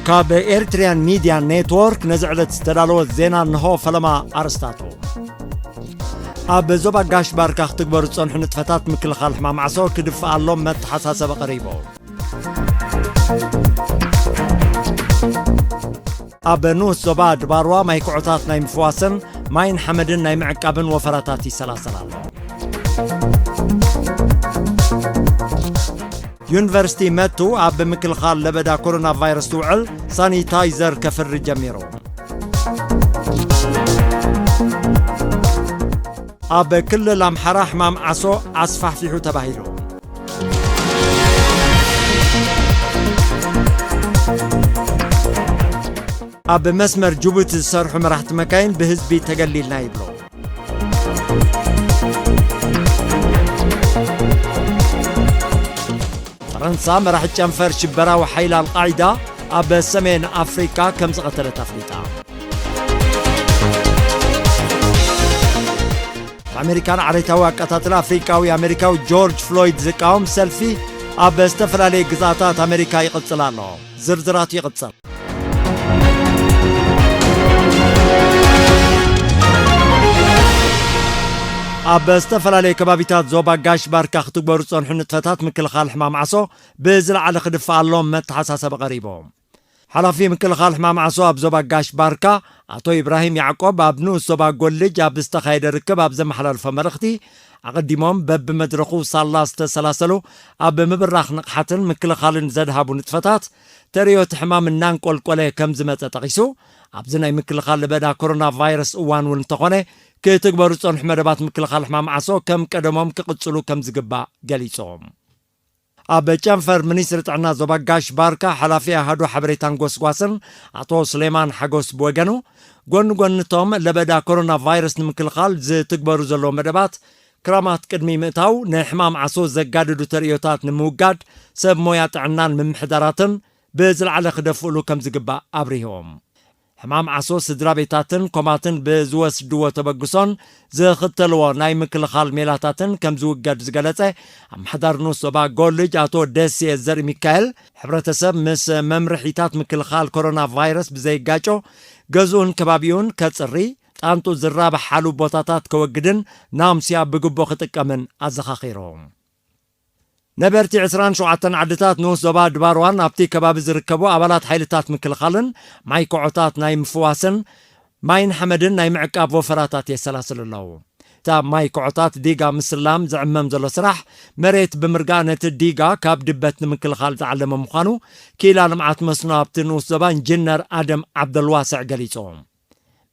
ካብ ኤሪትሪያን ሚድያ ኔትወርክ ነዚ ዕለት ዝተዳለወ ዜና እንሆ። ፈለማ ኣርስታቱ። ኣብ ዞባ ጋሽ ባርካ ክትግበሩ ዝጸንሑ ንጥፈታት ምክልኻል ሕማም ዓሶ ክድፍኣሎም መተሓሳሰቢ ቀሪቡ። ኣብ ንኡስ ዞባ ድባርዋ ማይ ኩዖታት ናይ ምፍዋስን ማይን ሓመድን ናይ ምዕቃብን ወፈራታት ይሰላሰል ኣሎ። ዩኒቨርሲቲ መቱ ኣብ ምክልኻል ለበዳ ኮሮና ቫይረስ ዝውዕል ሳኒታይዘር ከፍሪ ጀሚሩ። ኣብ ክልል ኣምሓራ ሕማም ዓሶ ኣስፋሕፊሑ ተባሂሉ። ኣብ መስመር ጅቡቲ ዝሰርሑ መራሕቲ መካይን ብህዝቢ ተገሊልና ይብሉ። ፈረንሳ መራሒ ጨንፈር ሽበራዊ ሓይሊ ኣልቃዒዳ ኣብ ሰሜን ኣፍሪካ ከም ዝቐተለት ኣፍሊጣ። ኣሜሪካን ዓሌታዊ ኣቀታትላ ኣፍሪቃዊ ኣሜሪካዊ ጆርጅ ፍሎይድ ዝቃወም ሰልፊ ኣብ ዝተፈላለየ ግዝኣታት ኣሜሪካ ይቕጽል ኣሎ። ዝርዝራቱ ይቕጽል። ኣብ ዝተፈላለየ ከባቢታት ዞባ ጋሽ ባርካ ክትግበሩ ዝጸንሑ ንጥፈታት ምክልኻል ሕማም ዓሶ ብዝለዓለ ክድፍኣሎም መተሓሳሰቢ ቀሪቡ። ሓላፊ ምክልኻል ሕማም ዓሶ ኣብ ዞባ ጋሽ ባርካ ኣቶ ኢብራሂም ያዕቆብ ኣብ ንኡስ ዞባ ጎልጅ ኣብ ዝተኻየደ ርክብ ኣብ ዘመሓላልፎ መልእኽቲ፣ ኣቐዲሞም በብመድረኹ ሳላ ዝተሰላሰሉ ኣብ ምብራኽ ንቕሓትን ምክልኻልን ዘድሃቡ ንጥፈታት ተርእዮ እቲ ሕማም እናንቆልቆለ ከም ዝመጸ ጠቒሱ፣ ኣብዚ ናይ ምክልኻል ለበዳ ኮሮና ቫይረስ እዋን እውን እንተኾነ ክትግበሩ ዝጸንሑ መደባት ምክልኻል ሕማም ዓሶ ከም ቀደሞም ክቕጽሉ ከም ዝግባእ ገሊጾም። ኣብ ጨንፈር ሚኒስትሪ ጥዕና ዞባ ጋሽ ባርካ ሓላፊ ኣሃዱ ሓበሬታን ጎስጓስን ኣቶ ሱሌማን ሓጎስ ብወገኑ፣ ጎኒ ጎኒ እቶም ለበዳ ኮሮና ቫይረስ ንምክልኻል ዝትግበሩ ዘለዉ መደባት፣ ክራማት ቅድሚ ምእታው ንሕማም ዓሶ ዘጋድዱ ተርእዮታት ንምውጋድ ሰብ ሞያ ጥዕናን ምምሕዳራትን ብዝለዓለ ክደፍእሉ ከም ዝግባእ ኣብሪሆም። ሕማም ዓሶ ስድራ ቤታትን ኮማትን ብዝወስድዎ ተበግሶን ዝኽተልዎ ናይ ምክልኻል ሜላታትን ከም ዝውገድ ዝገለጸ ኣመሓዳሪ ንኡስ ዞባ ጎልጅ ኣቶ ደሴ ዘርኢ ሚካኤል፣ ሕብረተሰብ ምስ መምርሒታት ምክልኻል ኮሮና ቫይረስ ብዘይጋጮ ገዝኡን ከባቢኡን ከጽሪ፣ ጣንጡ ዝራብሓሉ ቦታታት ከወግድን ናምስያ ብግቡእ ክጥቀምን ኣዘኻኺሮም። ነበርቲ ዕስራን ሸውዓተን ዓድታት ንኡስ ዞባ ድባርዋን ኣብቲ ከባቢ ዝርከቡ ኣባላት ሓይልታት ምክልኻልን ማይ ኮዖታት ናይ ምፍዋስን ማይን ሓመድን ናይ ምዕቃብ ወፈራታት የሰላስሉ ኣለዉ። እቲ ኣብ ማይ ኮዖታት ዲጋ ምስላም ዝዕመም ዘሎ ስራሕ መሬት ብምርጋእ ነቲ ዲጋ ካብ ድበት ንምክልኻል ዝዓለመ ምዃኑ ክኢላ ልምዓት መስኖ ኣብቲ ንኡስ ዞባ ኢንጂነር ኣደም ዓብደልዋስዕ ገሊጹ።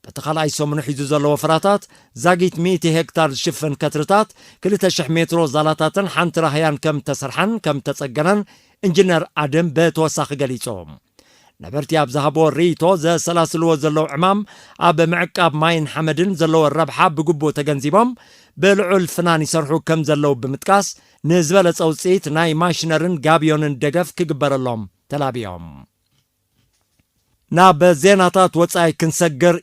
በቲ ካልኣይ ሰሙኑ ሒዙ ዘሎ ወፈራታት ዛጊት ሚእቲ ሄክታር ዝሽፍን ከትርታት፣ ክልተ ሽሕ ሜትሮ ዛላታትን ሓንቲ ራህያን ከም ተሰርሓን ከም ተጸገነን ኢንጂነር ኣደም ብተወሳኺ ገሊጹ። ነበርቲ ኣብ ዝሃብዎ ርእይቶ፣ ዘሰላስልዎ ዘለዉ ዕማም ኣብ ምዕቃብ ማይን ሓመድን ዘለዎ ረብሓ ብግቡእ ተገንዚቦም፣ ብልዑል ፍናን ይሰርሑ ከም ዘለዉ ብምጥቃስ፣ ንዝበለጸ ውጽኢት ናይ ማሽነርን ጋብዮንን ደገፍ ክግበረሎም ተላብዮም። ናብ ዜናታት ወጻኢ ክንሰግር።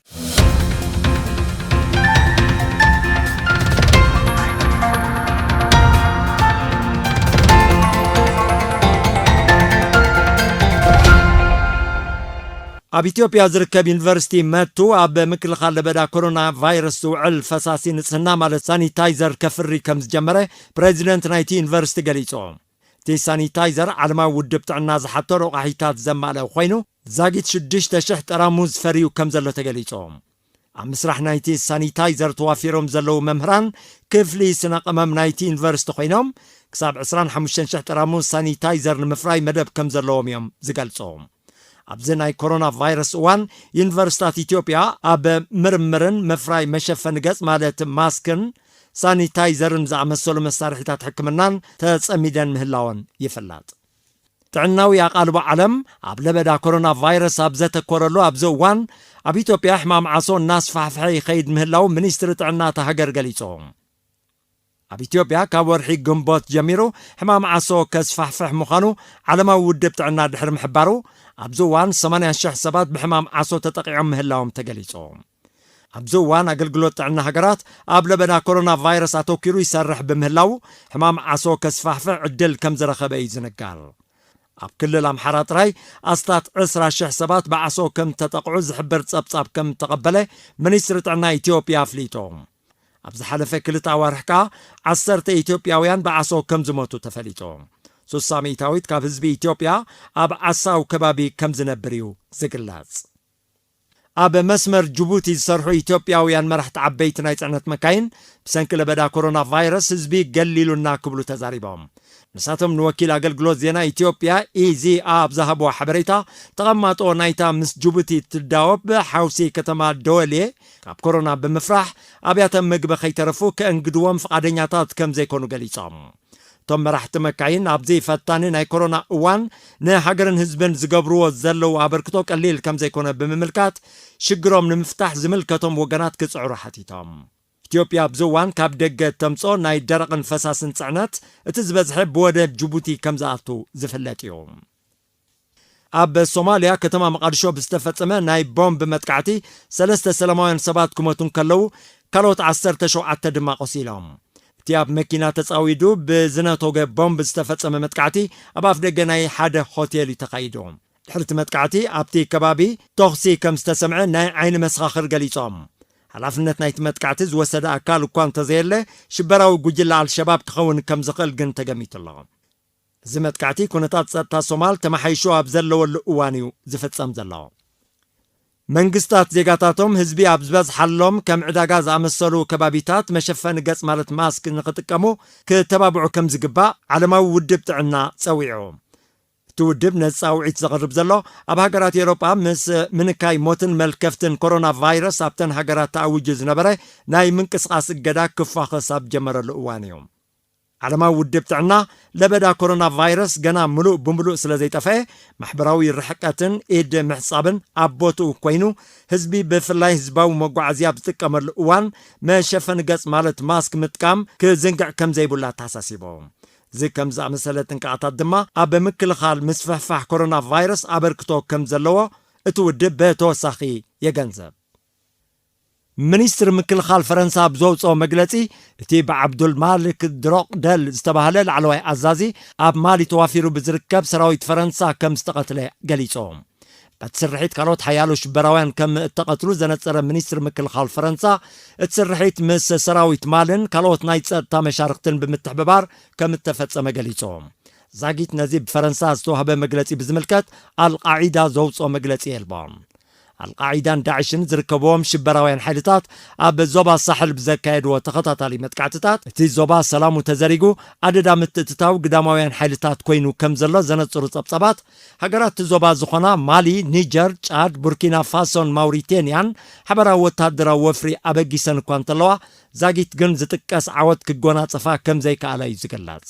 ኣብ ኢትዮጵያ ዝርከብ ዩኒቨርሲቲ መቱ ኣብ ምክልኻል ለበዳ ኮሮና ቫይረስ ዝውዕል ፈሳሲ ንጽህና ማለት ሳኒታይዘር ከፍሪ ከም ዝጀመረ ፕሬዚደንት ናይቲ ዩኒቨርሲቲ ገሊጹ። እቲ ሳኒታይዘር ዓለማዊ ውድብ ጥዕና ዝሓቶ ረቋሒታት ዘማልአ ኮይኑ፣ ዛጊት ሽዱሽተ ሽሕ ጠራሙዝ ፈርዩ ከም ዘሎ ተገሊጹ። ኣብ ምስራሕ ናይቲ ሳኒታይዘር ተዋፊሮም ዘለዉ መምህራን ክፍሊ ስነ ቀመም ናይቲ ዩኒቨርሲቲ ኮይኖም፣ ክሳብ ዕስራን ሓሙሽተን ሽሕ ጠራሙዝ ሳኒታይዘር ንምፍራይ መደብ ከም ዘለዎም እዮም ዝገልጹ። ኣብዚ ናይ ኮሮና ቫይረስ እዋን፣ ዩኒቨርሲታት ኢትዮጵያ ኣብ ምርምርን ምፍራይ መሸፈኒ ገጽ ማለት ማስክን ሳኒታይዘርን ዝኣመሰሉ መሳርሒታት ሕክምናን ተጸሚደን ምህላወን ይፍለጥ። ጥዕናዊ ኣቓልቦ ዓለም ኣብ ለበዳ ኮሮና ቫይረስ ኣብ ዘተኮረሉ ኣብዚ እዋን፣ ኣብ ኢትዮጵያ ሕማም ዓሶ እናስፋሕፍሐ ይኸይድ ምህላው ሚኒስትሪ ጥዕና እታ ሃገር ገሊጹ። ኣብ ኢትዮጵያ ካብ ወርሒ ግንቦት ጀሚሩ ሕማም ዓሶ ከስፋሕፍሕ ምዃኑ ዓለማዊ ውድብ ጥዕና ድሕሪ ምሕባሩ፣ ኣብዚ እዋን ሰማንያ ሽሕ ሰባት ብሕማም ዓሶ ተጠቒዖም ምህላዎም ተገሊጹ። ኣብዚ እዋን ኣገልግሎት ጥዕና ሃገራት ኣብ ለበዳ ኮሮና ቫይረስ ኣተኲሩ ይሰርሕ ብምህላዉ፣ ሕማም ዓሶ ከስፋሕፍሕ ዕድል ከም ዝረኸበ እዩ ዝንገር። ኣብ ክልል ኣምሓራ ጥራይ ኣስታት ዕስራ ሽሕ ሰባት ብዓሶ ከም ተጠቕዑ ዝሕብር ጸብጻብ ከም ተቐበለ ሚኒስትሪ ጥዕና ኢትዮጵያ ኣፍሊጡ። ኣብ ዝሓለፈ ክልተ ኣዋርሕ ከኣ ዓሰርተ ኢትዮጵያውያን ብዓሶ ከም ዝሞቱ ተፈሊጡ። ሱሳ ሚእታዊት ካብ ህዝቢ ኢትዮጵያ ኣብ ዓሳው ከባቢ ከም ዝነብር እዩ ዝግለጽ። ኣብ መስመር ጅቡቲ ዝሰርሑ ኢትዮጵያውያን መራሕቲ ዓበይቲ ናይ ጽዕነት መካይን ብሰንኪ ለበዳ ኮሮና ቫይረስ ህዝቢ ገሊሉና ክብሉ ተዛሪቦም። ንሳቶም ንወኪል ኣገልግሎት ዜና ኢትዮጵያ ኢዜኣ ኣብ ዝሃብዎ ሓበሬታ፣ ተቐማጦ ናይታ ምስ ጅቡቲ ትዳወብ ሓውሲ ከተማ ደወልየ ካብ ኮሮና ብምፍራሕ ኣብያተ ምግቢ ከይተረፉ ከእንግድዎም ፍቓደኛታት ከም ዘይኮኑ ገሊጾም። እቶም መራሕቲ መካይን ኣብዚ ፈታኒ ናይ ኮሮና እዋን ንሃገርን ህዝብን ዝገብርዎ ዘለዉ ኣበርክቶ ቀሊል ከም ዘይኮነ ብምምልካት፣ ሽግሮም ንምፍታሕ ዝምልከቶም ወገናት ክጽዕሩ ሓቲቶም። ኢትዮጵያ ኣብዚ እዋን ካብ ደገ እተምጽኦ ናይ ደረቕን ፈሳስን ጽዕነት እቲ ዝበዝሐ ብወደብ ጅቡቲ ከም ዝኣቱ ዝፍለጥ እዩ። ኣብ ሶማልያ ከተማ መቓድሾ ብዝተፈጸመ ናይ ቦምብ መጥቃዕቲ ሰለስተ ሰላማውያን ሰባት ክሞቱ እንከለዉ፣ ካልኦት ዓሰርተ ሸውዓተ ድማ ቆሲሎም። እቲ ኣብ መኪና ተጻዊዱ ብዝነቶገ ቦምብ ዝተፈጸመ መጥቃዕቲ ኣብ ኣፍደገ ናይ ሓደ ሆቴል እዩ ተኻይዱ። ድሕሪ እቲ መጥቃዕቲ ኣብቲ ከባቢ ተኹሲ ከም ዝተሰምዐ ናይ ዓይኒ መሰኻኽር ገሊጾም። ሓላፍነት ናይቲ መጥቃዕቲ ዝወሰደ ኣካል እኳ እንተዘየለ፣ ሽበራዊ ጉጅለ ኣልሸባብ ክኸውን ከም ዝኽእል ግን ተገሚቱ ኣሎ። እዚ መጥቃዕቲ ኩነታት ጸጥታ ሶማል ተመሓይሹ ኣብ ዘለወሉ እዋን እዩ ዝፍጸም ዘሎ። መንግስታት ዜጋታቶም ህዝቢ ኣብ ዝበዝሓሎም ከም ዕዳጋ ዝኣመሰሉ ከባቢታት መሸፈኒ ገጽ ማለት ማስክ ንኽጥቀሙ ክተባብዑ ከም ዝግባእ ዓለማዊ ውድብ ጥዕና ጸዊዑ። እቲ ውድብ ነዚ ጻውዒት ዘቕርብ ዘሎ ኣብ ሃገራት ኤውሮጳ ምስ ምንካይ ሞትን መልከፍትን ኮሮና ቫይረስ ኣብተን ሃገራት ተኣዊጁ ዝነበረ ናይ ምንቅስቓስ እገዳ ክፋኸስ ኣብ ጀመረሉ እዋን እዩ። ዓለማዊ ውድብ ጥዕና ለበዳ ኮሮና ቫይረስ ገና ምሉእ ብምሉእ ስለ ዘይጠፍአ፣ ማሕበራዊ ርሕቀትን ኢድ ምሕጻብን ኣብ ቦትኡ ኮይኑ፣ ህዝቢ ብፍላይ ህዝባዊ መጓዓዝያ ኣብ ዝጥቀመሉ እዋን መሸፈኒ ገጽ ማለት ማስክ ምጥቃም ክዝንግዕ ከም ዘይብሉ ኣተሓሳሲቡ። እዚ ከም ዝኣመሰለ ጥንቃቓታት ድማ ኣብ ምክልኻል ምስፍሕፋሕ ኮሮና ቫይረስ ኣበርክቶ ከም ዘለዎ እቲ ውድብ ብተወሳኺ የገንዘብ። ሚኒስትሪ ምክልኻል ፈረንሳ ኣብ ዘውፅኦ መግለፂ፣ እቲ ብዓብዱል ማልክ ድሮቅደል ዝተባህለ ላዕለዋይ ኣዛዚ ኣብ ማሊ ተዋፊሩ ብዝርከብ ሰራዊት ፈረንሳ ከም ዝተቐትለ ገሊፁ። በቲ ስርሒት ካልኦት ሓያሎ ሽበራውያን ከም እተቐትሉ ዘነፀረ ሚኒስትሪ ምክልኻል ፈረንሳ፣ እቲ ስርሒት ምስ ሰራዊት ማልን ካልኦት ናይ ፀጥታ መሻርክትን ብምትሕብባር ከም እተፈፀመ ገሊፁ። ዛጊት ነዚ ብፈረንሳ ዝተዋህበ መግለፂ ብዝምልከት ኣልቃዒዳ ዘውፅኦ መግለፂ የልቦን። ኣልቃዒዳን ዳዕሽን ዝርከብዎም ሽበራውያን ሓይልታት ኣብ ዞባ ሳሕል ብዘካየድዎ ተኸታታሊ መጥቃዕትታት፣ እቲ ዞባ ሰላሙ ተዘሪጉ ኣደዳ ምትእትታው ግዳማውያን ሓይልታት ኮይኑ ከም ዘሎ ዘነጽሩ ጸብጻባት፣ ሃገራት እቲ ዞባ ዝኾና ማሊ፣ ኒጀር፣ ጫድ፣ ቡርኪና ፋሶን ማውሪቴንያን ሓበራዊ ወታደራዊ ወፍሪ ኣበጊሰን እኳ እንተለዋ፣ ዛጊት ግን ዝጥቀስ ዓወት ክጎናጸፋ ከም ዘይከኣላ እዩ ዝግለጽ።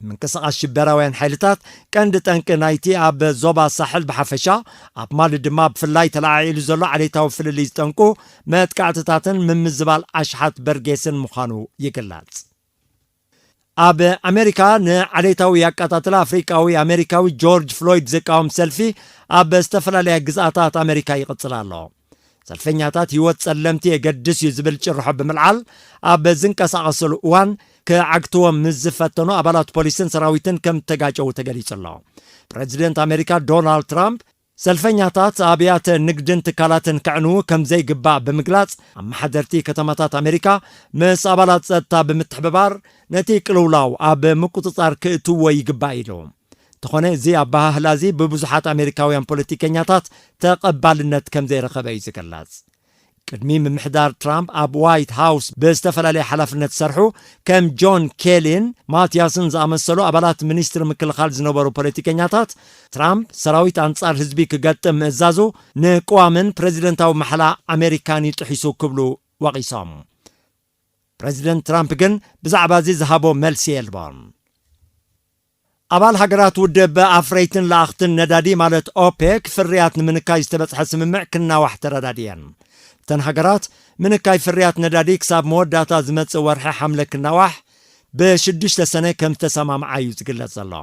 ምንቅስቓስ ሽበራውያን ሓይልታት ቀንዲ ጠንቂ ናይቲ ኣብ ዞባ ሳሕል ብሓፈሻ፣ ኣብ ማሊ ድማ ብፍላይ ተለዓዒሉ ዘሎ ዓሌታዊ ፍልልይ ዝጠንቁ መጥቃዕትታትን ምምዝባል ኣሽሓት በርጌስን ምዃኑ ይግለጽ። ኣብ ኣሜሪካ ንዓሌታዊ ኣቀታትላ ኣፍሪቃዊ ኣሜሪካዊ ጆርጅ ፍሎይድ ዝቃወም ሰልፊ ኣብ ዝተፈላለያ ግዝኣታት ኣሜሪካ ይቕጽል ኣሎ። ሰልፈኛታት ህይወት ጸለምቲ የገድስ እዩ ዝብል ጭርሖ ብምልዓል ኣብ ዝንቀሳቐሰሉ እዋን ክዓግትዎም ምስ ዝፈተኑ ኣባላት ፖሊስን ሰራዊትን ከም እተጋጨዉ ተገሊጹ ኣሎ። ፕረዚደንት ኣሜሪካ ዶናልድ ትራምፕ ሰልፈኛታት ኣብያተ ንግድን ትካላትን ከዕንዉ ከም ዘይግባእ ብምግላጽ፣ ኣመሓደርቲ ከተማታት ኣሜሪካ ምስ ኣባላት ጸጥታ ብምትሕብባር ነቲ ቅልውላው ኣብ ምቁጽጻር ክእትዎ ይግባእ ኢሉ። እንተኾነ፣ እዚ ኣበሃህላ እዚ ብብዙሓት ኣሜሪካውያን ፖለቲከኛታት ተቐባልነት ከም ዘይረኸበ እዩ ዝግለጽ። ቅድሚ ምምሕዳር ትራምፕ ኣብ ዋይት ሃውስ ብዝተፈላለየ ሓላፍነት ዝሰርሑ ከም ጆን ኬሊን ማቲያስን ዝኣመሰሉ ኣባላት ሚኒስትሪ ምክልኻል ዝነበሩ ፖለቲከኛታት፣ ትራምፕ ሰራዊት ኣንጻር ህዝቢ ክገጥም ምእዛዙ ንቅዋምን ፕረዚደንታዊ ማሕላ ኣሜሪካን እዩ ጥሒሱ ክብሉ ወቒሶም። ፕረዚደንት ትራምፕ ግን ብዛዕባ እዚ ዝሃቦ መልሲ የልቦን። ኣባል ሃገራት ውድብ ኣፍረይትን ለኣኽትን ነዳዲ ማለት ኦፔክ ፍርያት ንምንካይ ዝተበጽሐ ስምምዕ ክናዋሕ ተረዳድየን። እተን ሃገራት ምንካይ ፍርያት ነዳዲ ክሳብ መወዳእታ ዝመጽእ ወርሒ ሓምለ ክናዋሕ ብሽዱሽተ ሰነ ከም ዝተሰማምዓ እዩ ዝግለጽ ዘሎ።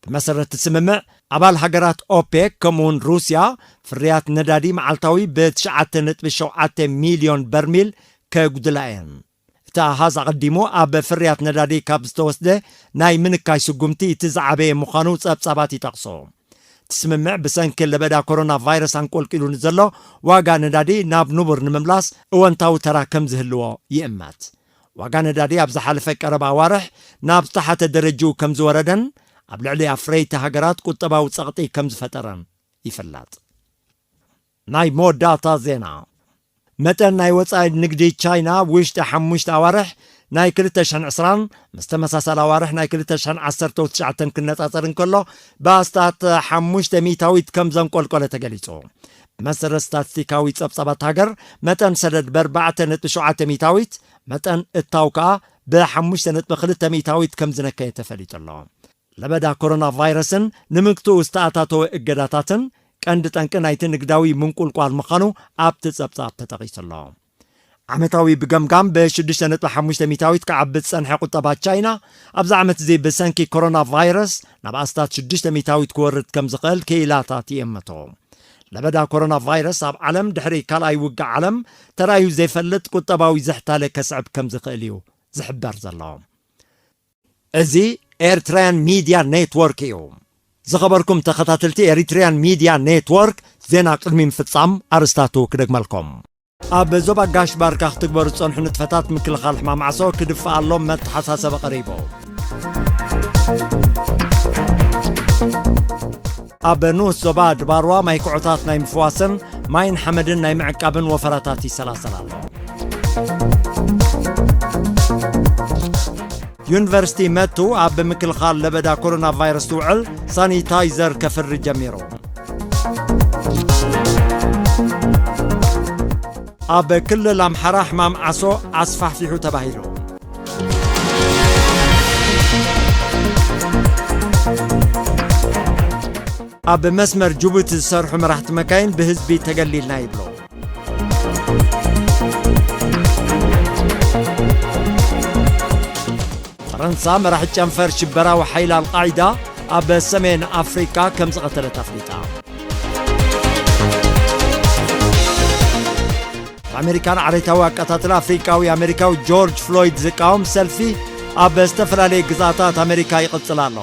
ብመሰረት እቲ ስምምዕ፣ ኣባል ሃገራት ኦፔክ ከምኡውን ሩስያ ፍርያት ነዳዲ መዓልታዊ ብትሽዓተ ነጥቢ ሸውዓተ ሚልዮን በርሚል ከጉድላ እየን። እቲ እቲ ኣሃዝ ኣቐዲሙ ኣብ ፍርያት ነዳዲ ካብ ዝተወስደ ናይ ምንካይ ስጉምቲ እቲ ዝዓበየ ምዃኑ ጸብጻባት ይጠቕሱ። እቲ ስምምዕ ብሰንኪ ለበዳ ኮሮና ቫይረስ ኣንቆልቂሉ ንዘሎ ዋጋ ነዳዲ ናብ ንቡር ንምምላስ እወንታዊ ተራ ከም ዝህልዎ ይእመት። ዋጋ ነዳዲ ኣብ ዝሓለፈ ቀረባ ኣዋርሕ ናብ ዝተሓተ ደረጅኡ ከም ዝወረደን ኣብ ልዕሊ ኣፍረይቲ ሃገራት ቁጠባዊ ጸቕጢ ከም ዝፈጠረን ይፍለጥ። ናይ መወዳእታ ዜና። መጠን ናይ ወጻኢ ንግዲ ቻይና ውሽጢ ሓሙሽተ ኣዋርሕ ናይ ክልተ ሽሕን ዕስራን ምስ ተመሳሳሊ ኣዋርሕ ናይ ክልተ ሽሕን ዓሰርተው ትሽዓተን ክነጻጸር እንከሎ፣ ብኣስታት ሓሙሽተ ሚእታዊት ከም ዘንቆልቆለ ተገሊጹ። ብመሰረት ስታትስቲካዊ ጸብጻባት ሃገር፣ መጠን ሰደድ ብኣርባዕተ ነጥቢ ሸውዓተ ሚእታዊት፣ መጠን እታው ከኣ ብሓሙሽተ ነጥቢ ክልተ ሚእታዊት ከም ዝነከየ ተፈሊጡ ኣሎ። ለበዳ ኮሮና ቫይረስን ንምግትኡ ዝተኣታተወ እገዳታትን ቀንዲ ጠንቂ ናይቲ ንግዳዊ ምንቁልቋል ምዃኑ ኣብቲ ጸብጻብ ተጠቒሱ ኣሎ። ዓመታዊ ብገምጋም ብሽዱሽተ ነጥቢ ሓሙሽተ ሚእታዊት ክዓቢ ዝጸንሐ ቁጠባ ቻይና፣ ኣብዚ ዓመት እዚ ብሰንኪ ኮሮና ቫይረስ ናብ ኣስታት ሽዱሽተ ሚእታዊት ክወርድ ከም ዝኽእል ክኢላታት ይእምቱ። ለበዳ ኮሮና ቫይረስ ኣብ ዓለም ድሕሪ ካልኣይ ውግእ ዓለም ተራእዩ ዘይፈልጥ ቁጠባዊ ዝሕታለ ከስዕብ ከም ዝኽእል እዩ ዝሕበር ዘሎ። እዚ ኤርትራውያን ሚድያ ኔትወርክ እዩ። ዝኸበርኩም ተኸታተልቲ ኤሪትሪያን ሚድያ ኔትወርክ፣ ዜና ቅድሚ ምፍጻም ኣርእስታቱ ክደግመልኩም። ኣብ ዞባ ጋሽ ባርካ ክትግበሩ ዝጸንሑ ንጥፈታት ምክልኻል ሕማም ዓሶ ክድፋኣሎም መተሓሳሰቢ ቀሪቡ። ኣብ ንኡስ ዞባ ድባርዋ ማይ ኩዖታት ናይ ምፍዋስን ማይን ሓመድን ናይ ምዕቃብን ወፈራታት ይሰላሰል ኣሎ። ዩኒቨርሲቲ መቱ ኣብ ምክልኻል ለበዳ ኮሮና ቫይረስ ዝውዕል ሳኒታይዘር ከፍሪ ጀሚሩ። ኣብ ክልል ኣምሓራ ሕማም ዓሶ ኣስፋሕፊሑ ተባሂሉ። ኣብ መስመር ጅቡቲ ዝሰርሑ መራሕቲ መካይን ብህዝቢ ተገሊልና ይብሉ። ፈረንሳ መራሒ ጨንፈር ሽበራዊ ሓይሊ ኣልቃዒዳ ኣብ ሰሜን ኣፍሪቃ ከም ዝቐተለት ኣፍሊጣ። ኣሜሪካን ዓሌታዊ ኣቀታትላ ኣፍሪቃዊ ኣሜሪካዊ ጆርጅ ፍሎይድ ዝቃወም ሰልፊ ኣብ ዝተፈላለየ ግዝኣታት ኣሜሪካ ይቕጽል ኣሎ።